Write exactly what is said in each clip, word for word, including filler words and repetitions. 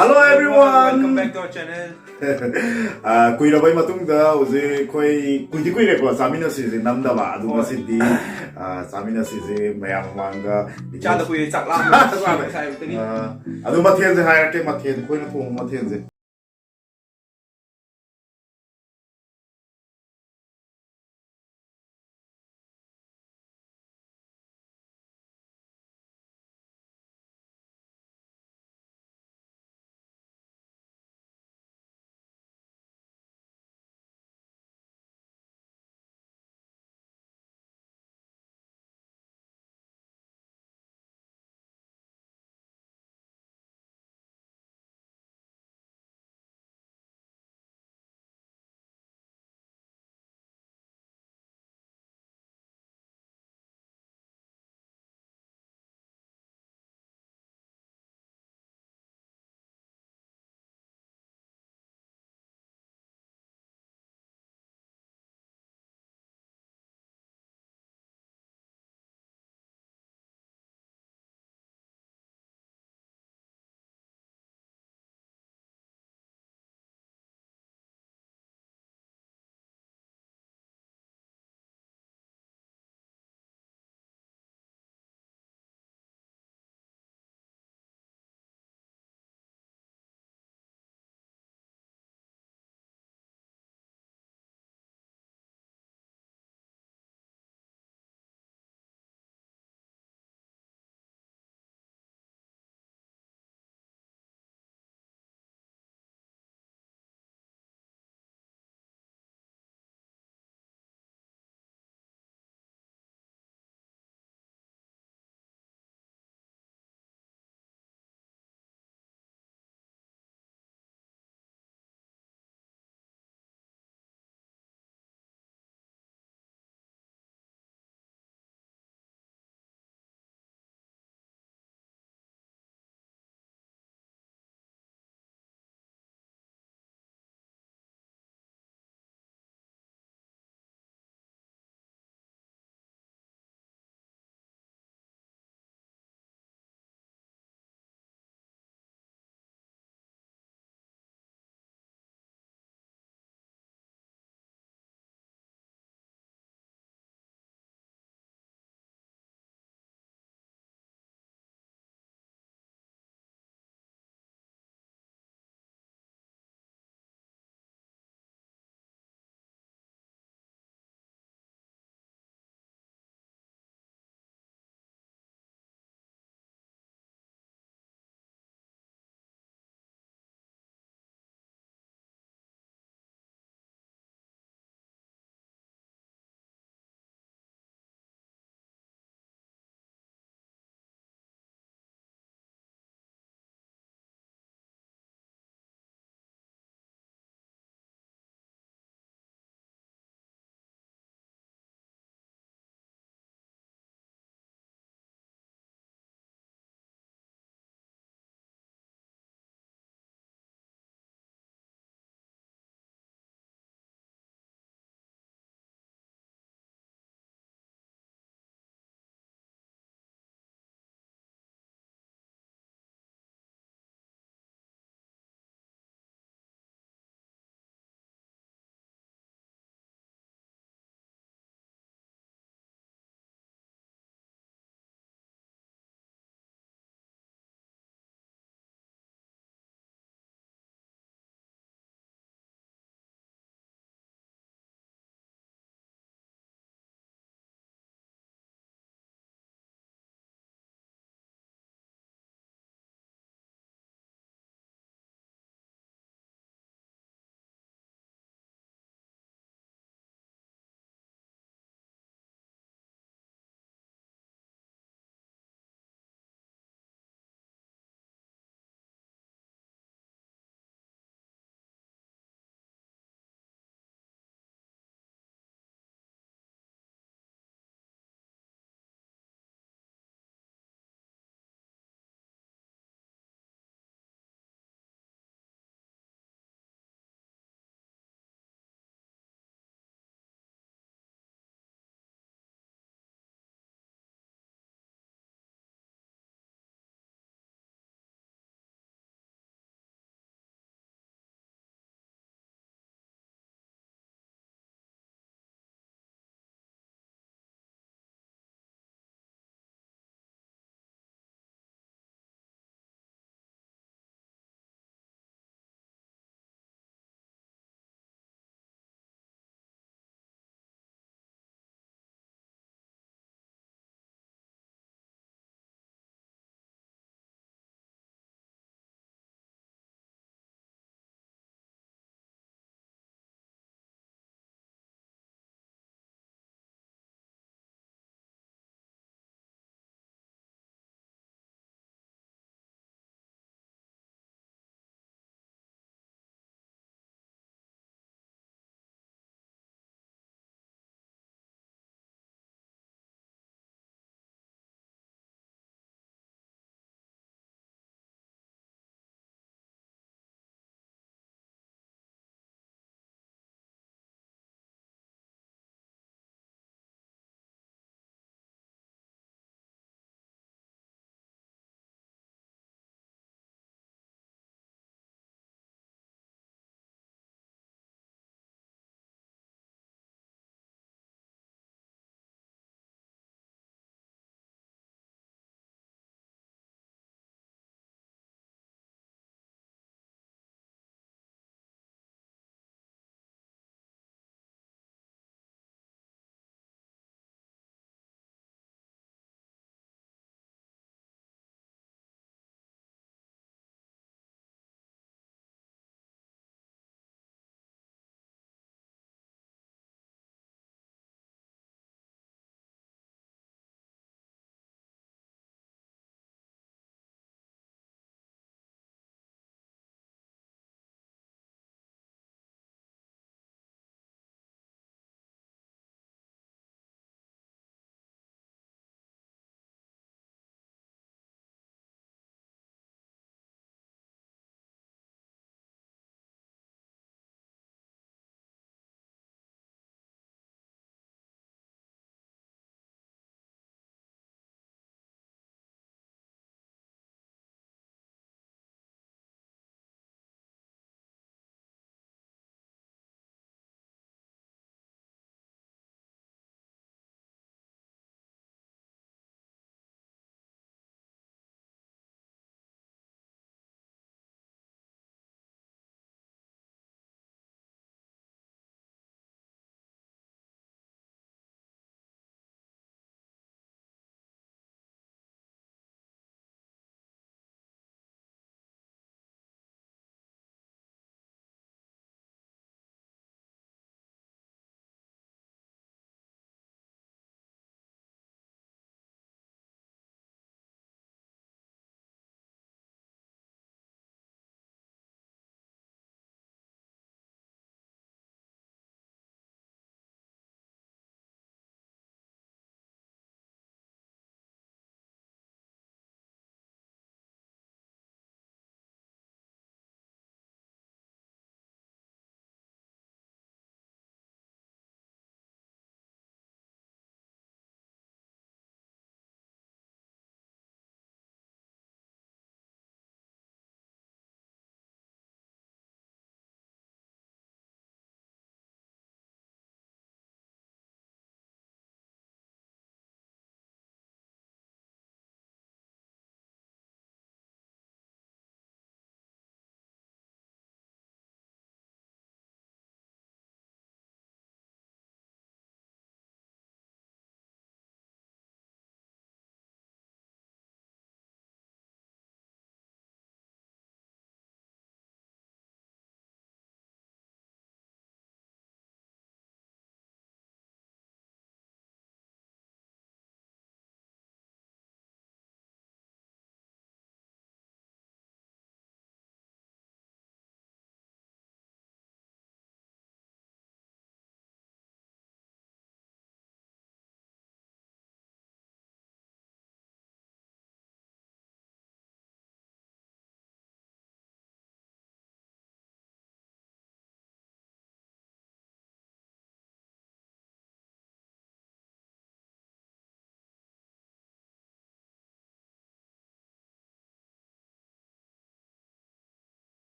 Hello everyone! Welcome back to our channel. ꯑꯥ, ꯀꯨꯏꯔꯕꯩ ꯃꯇꯨꯡꯗ ꯍꯧꯖꯤꯛ ꯑꯩꯈꯣꯏ, ꯀꯨꯏꯗꯤ ꯀꯨꯏꯔꯦꯀꯣ ꯆꯥꯃꯤꯟꯅꯁꯤꯁꯦ ꯅꯝꯗꯕ, ꯑꯗꯨ ꯍꯣꯏ꯫ ꯉꯁꯤꯗꯤ, ꯑꯥ, ꯆꯥꯃꯤꯟꯅꯁꯤꯁꯦ ꯃꯌꯥꯝ ꯃꯃꯥꯡꯗ ꯆꯥꯗ ꯀꯨꯏꯔꯦ, ꯆꯥꯛ ꯂꯥꯝꯕ꯫ ꯆꯥꯛ ꯂꯥꯝꯃꯦ꯫ ꯉꯁꯥꯏ ꯑꯌꯨꯛꯇꯒꯤ꯫ ꯑꯥ, ꯑꯗꯨ ꯃꯊꯦꯜꯁꯦ ꯍꯥꯏꯔꯛꯀꯦ, ꯃꯊꯦꯜ, ꯑꯩꯈꯣꯏꯅ ꯊꯣꯡꯕ ꯃꯊꯦꯜꯁꯦ꯫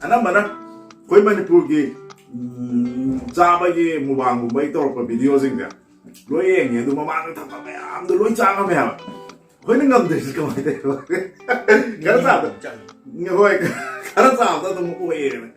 ꯑꯅꯝꯕꯅ ꯑꯩꯈꯣꯏ ꯃꯅꯤꯄꯨꯔꯒꯤ, ꯎꯝ, ꯆꯥꯕꯒꯤ ꯃꯨꯛꯕꯥꯡꯒꯨꯝꯕꯒꯤ ꯇꯧꯔꯛꯄ ꯚꯤꯗꯤꯑꯣꯁꯤꯡꯁꯦ ꯂꯣꯏ ꯌꯦꯡꯉꯦ, ꯑꯗꯨ ꯃꯃꯥꯡꯗ ꯊꯝꯕ ꯃꯌꯥꯝꯗꯣ ꯂꯣꯏ ꯆꯥ ꯉꯝꯃꯦ ꯍꯥꯏꯕ꯫ ꯑꯩꯈꯣꯏꯅ ꯉꯝꯗ꯭ꯔꯤꯁꯤ ꯀꯃꯥꯏꯅ ꯇꯧꯔꯤꯅꯣ? ꯈꯔ ꯆꯥꯕꯗ, ꯍꯣꯏ, ꯈꯔ ꯆꯥꯕꯗ ꯑꯗꯨꯝ ꯑꯣꯏꯌꯦꯅ꯫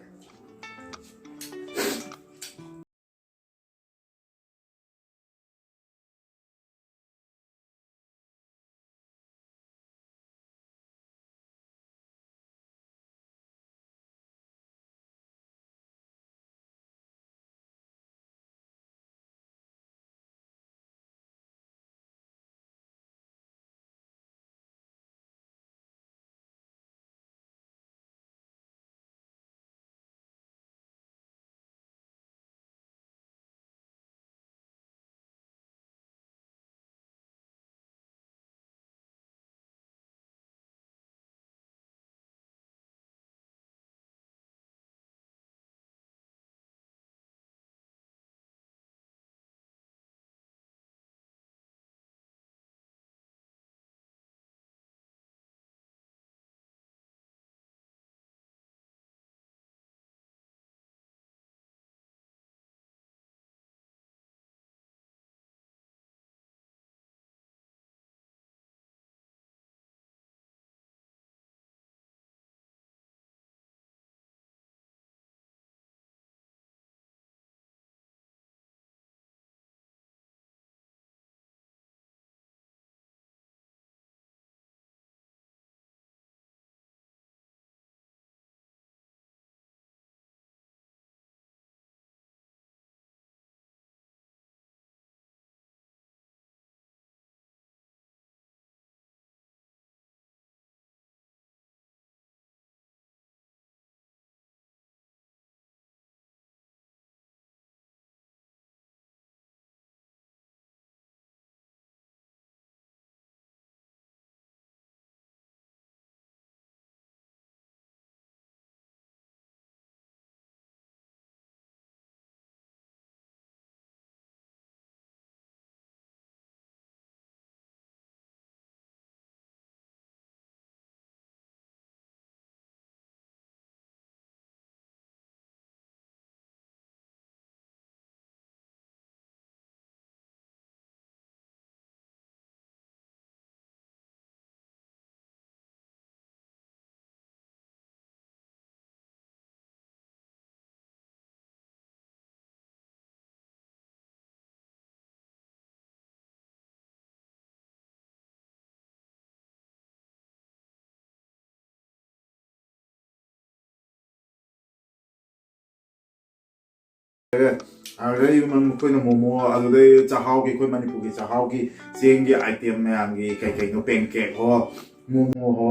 ꯑꯗꯨꯗꯩ ꯃꯈꯣꯏꯅ ꯃꯣꯃꯣ, ꯑꯗꯨꯗꯩ ꯆꯥꯛꯍꯥꯎꯒꯤ, ꯑꯩꯈꯣꯏ ꯃꯅꯤꯄꯨꯔꯒꯤ ꯆꯥꯛꯍꯥꯎꯒꯤ ꯆꯦꯡꯒꯤ ꯑꯥꯏꯇꯦꯝ ꯃꯌꯥꯝꯒꯤ ꯀꯩ ꯀꯩꯅꯣ, ꯄꯦꯟꯀꯦꯛ ꯍꯣ, ꯃꯣꯃꯣ ꯍꯣ,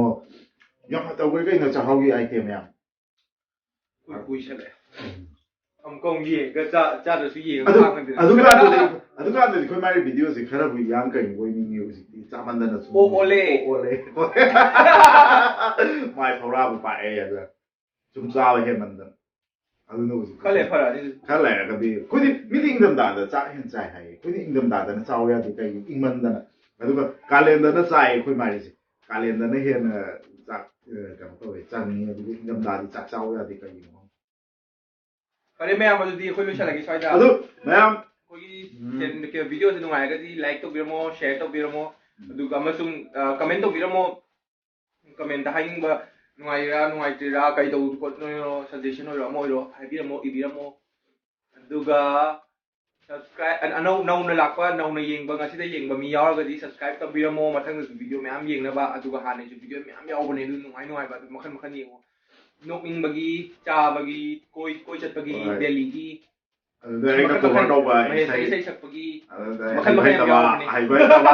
ꯌꯥꯝ ꯇꯧꯈ꯭ꯔꯦ ꯀꯩꯅꯣ ꯆꯥꯛꯍꯥꯎꯒꯤ ꯑꯥꯏꯇꯦꯝ ꯃꯌꯥꯝ꯫ ꯀꯨꯏ ꯀꯨꯏꯁꯜꯂꯛꯑꯦ꯫ ꯑꯃꯨꯛꯀ ꯑꯃꯨꯛ ꯌꯦꯡꯉꯒ ꯆꯥ- ꯆꯥꯗ꯭ꯔꯁꯨ ꯌꯦꯡꯉꯒ ꯑꯗꯨ ꯈꯥꯡꯉꯗꯤ꯫ ꯑꯗꯨꯀꯥꯟꯗꯗꯤ ꯑꯗꯨꯀꯥꯟꯗꯗꯤ ꯑꯩꯈꯣꯏ ꯃꯥꯒꯤ ꯚꯤꯗꯤꯑꯣꯁꯦ ꯈꯔꯕꯨ ꯌꯥꯝ ꯀꯩꯅꯣ ꯑꯣꯏꯅꯤꯡꯉꯦ, ꯍꯧꯖꯤꯛꯇꯤ ꯆꯥꯃꯟꯗꯅ ꯁꯨꯝ ꯑꯣ, ꯑꯣꯜꯂꯦ꯫ ꯑꯣꯜꯂꯦ꯫ ꯃꯥꯏ ꯐꯧꯔꯥꯕꯨ ꯄꯥꯛꯑꯦ ꯑꯗ ꯁꯨꯝ ꯆꯥꯕ ꯍꯦꯟꯃꯟꯗꯅ꯫ ꯑꯗꯨꯅ ꯍꯧꯖꯤꯛ ꯈꯔ ꯂꯩꯔ ꯐꯔꯛꯑꯅꯤ꯫ ꯈꯔ ꯂꯩꯔꯒꯗꯤ ꯑꯩꯈꯣꯏꯗꯤ, ꯃꯤꯗꯤ ꯏꯪꯊꯝꯊꯥꯗ ꯆꯥꯛ ꯍꯦꯟꯅ ꯆꯥꯏ ꯍꯥꯏꯌꯦ, ꯑꯩꯈꯣꯏꯗꯤ ꯏꯪꯊꯝꯊꯥꯗꯅ ꯆꯥꯎ ꯌꯥꯗꯦ, ꯀꯩꯒꯤ? ꯏꯪꯃꯟꯗꯅ꯫ ꯑꯗꯨꯒ ꯀꯥꯂꯦꯟꯗꯅ ꯆꯥꯏ ꯑꯩꯈꯣꯏ ꯃꯥꯔꯤꯁꯦ꯫ ꯀꯥꯂꯦꯟꯗꯅ ꯍꯦꯟꯅ ꯆꯥꯛ, ꯑ, ꯀꯩꯅꯣ ꯇꯧꯋꯦ, ꯆꯪꯉꯤ꯫ ꯑꯗꯨꯒ ꯏꯪꯊꯝꯊꯥꯗꯤ ꯆꯥꯛ ꯆꯥꯎ ꯌꯥꯗꯦ, ꯀꯩꯒꯤꯅꯣ? ꯐꯔꯦ ꯃꯌꯥꯝ, ꯑꯗꯨꯗꯤ ꯑꯩꯈꯣꯏ ꯂꯣꯏꯁꯜꯂꯒꯦ ꯁ꯭ꯋꯥꯏꯗ꯫ ꯑꯗꯨ ꯃꯌꯥꯝ, ꯑꯩꯈꯣꯏꯒꯤ ꯎꯝ꯫ ꯆꯦꯅꯦꯜ ꯚꯤꯗꯤꯑꯣꯁꯦ ꯅꯨꯡꯉꯥꯏꯔꯒꯗꯤ ꯂꯥꯏꯛ ꯇꯧꯕꯤꯔꯝꯃꯣ, ꯁꯦꯌꯔ ꯇꯧꯕꯤꯔꯝꯃꯣ, ꯎꯝ꯫ ꯑꯗꯨꯒ ꯑꯃꯁꯨꯡ ꯀꯃꯦꯟ ꯇꯧꯕꯤꯔꯝꯃꯣ꯫ ꯀꯃꯦꯟꯇ ꯍꯥꯏꯅꯤꯡꯕ, ꯅꯨꯡꯉꯥꯏꯔꯤꯔꯥ ꯅꯨꯡꯉꯥꯏꯇ꯭ꯔꯤꯔꯥ, ꯀꯩ ꯇꯧ ꯈꯣꯠꯅꯣ, ꯁꯖꯦꯁꯟ ꯑꯣꯏꯔꯣ ꯑꯃ ꯑꯣꯏꯔꯣ ꯍꯥꯏꯕꯤꯔꯝꯃꯣ, ꯏꯕꯤꯔꯝꯃꯣ꯫ ꯑꯗꯨꯒ ꯁꯕꯁꯀ꯭ꯔꯥꯏꯕ, ꯑꯅꯧ ꯅꯧꯅ ꯂꯥꯛꯄ, ꯅꯧꯅ ꯌꯦꯡꯕ, ꯉꯁꯤꯗ ꯌꯦꯡꯕ ꯃꯤ ꯌꯥꯎꯔꯒꯗꯤ ꯁꯕꯁꯀ꯭ꯔꯥꯏꯕ ꯇꯧꯕꯤꯔꯝꯃꯣ꯫ ꯃꯊꯪꯗꯁꯨ ꯚꯤꯗꯤꯑꯣ ꯃꯌꯥꯝ ꯌꯦꯡꯅꯕ꯫ ꯑꯗꯨꯒ ꯍꯥꯟꯅꯩꯁꯨ ꯚꯤꯗꯤꯑꯣ ꯃꯌꯥꯝ ꯌꯥꯎꯕꯅꯦ, ꯑꯗꯨ ꯅꯨꯡꯉꯥꯏ ꯅꯨꯡꯉꯥꯏꯕ ꯑꯗꯨ ꯃꯈꯜ ꯃꯈꯜ ꯌꯦꯡꯉꯣ꯫ ꯅꯣꯛꯅꯤꯡꯕꯒꯤ, ꯆꯥꯕꯒꯤ, ꯀꯣꯏ ꯀꯣꯏ ꯆꯠꯄꯒꯤ, ꯍꯣꯏ꯫ ꯗꯦꯜꯂꯤꯒꯤ, ꯑꯗꯨꯗ ꯑꯩꯅ ꯃꯈꯜ ꯀꯣꯚꯔ ꯃꯈꯜ ꯇꯧꯕ ꯃꯍꯦꯁ ꯏꯁꯩ, ꯏꯁꯩ ꯁꯛꯄꯒꯤ, ꯑꯗꯨꯗ ꯃꯈꯜ ꯃꯈꯜ ꯌꯥꯝ ꯍꯩꯕ ꯌꯥꯎꯕꯅꯦ꯫ ꯍꯩꯕ ꯍꯩꯇꯕ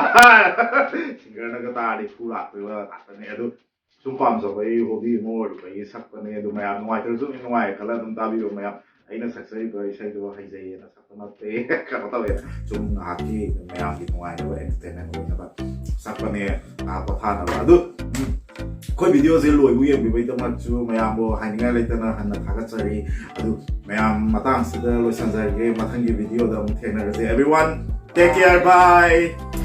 ꯁꯤꯡꯒꯔꯅꯒ ꯇꯥꯔꯗꯤ ꯐꯨ ꯂꯥꯛꯇꯣꯏꯕ ꯉꯥꯛꯇꯅꯦ꯫ ꯑꯗꯨ ꯁꯨꯝ ꯄꯥꯝꯖꯕ ꯑꯩ ꯍꯣꯕꯤ ꯑꯃ ꯑꯣꯏꯔꯨꯕꯒꯤ ꯁꯛꯄꯅꯦ꯫ ꯑꯗꯨ ꯃꯌꯥꯝ ꯅꯨꯡꯉꯥꯏꯇ꯭ꯔꯁꯨ ꯅꯨꯡꯉꯥꯏ ꯈꯜꯂ ꯑꯗꯨꯝ ꯇꯥꯕꯤꯌꯣ ꯃꯌꯥꯝ꯫ ꯑꯩꯅ ꯁꯛꯆꯔꯤꯕ ꯏꯁꯩꯗꯣ ꯍꯩꯖꯩꯌꯦꯅ ꯁꯛꯄ ꯅꯠꯇꯦ꯫ ꯀꯩꯅꯣ ꯇꯧꯋꯦ, ꯁꯨꯝ ꯉꯥꯏꯍꯥꯛꯀꯤ ꯃꯌꯥꯝꯒꯤ ꯅꯨꯡꯉꯥꯏꯅꯕ, ꯑꯦꯟꯇꯔꯇꯦꯟꯃꯦꯟ ꯑꯣꯏꯅꯕ ꯁꯛꯄꯅꯦ, ꯉꯥꯏꯍꯥꯛ ꯄꯣꯊꯥꯅꯕ꯫ ꯑꯗꯨ, ꯎꯝ, ꯑꯩꯈꯣꯏ ꯚꯤꯗꯤꯑꯣꯁꯦ ꯂꯣꯏꯕꯨ ꯌꯦꯡꯕꯤꯕꯒꯤꯗꯃꯛꯁꯨ ꯃꯌꯥꯝꯕꯨ ꯍꯥꯏꯅꯤꯡꯉꯥꯏ ꯂꯩꯇꯅ ꯍꯟꯅ ꯊꯥꯒꯠꯆꯔꯤ꯫ ꯑꯗꯨ ꯃꯌꯥꯝ, ꯃꯇꯥꯡꯁꯤꯗ ꯂꯣꯏꯁꯤꯟꯖꯔꯒꯦ꯫ ꯃꯊꯪꯒꯤ ꯚꯤꯗꯤꯑꯣꯗ ꯑꯃꯨꯛ ꯊꯦꯡꯅꯔꯁꯦ꯫ Everyone, take care, bye.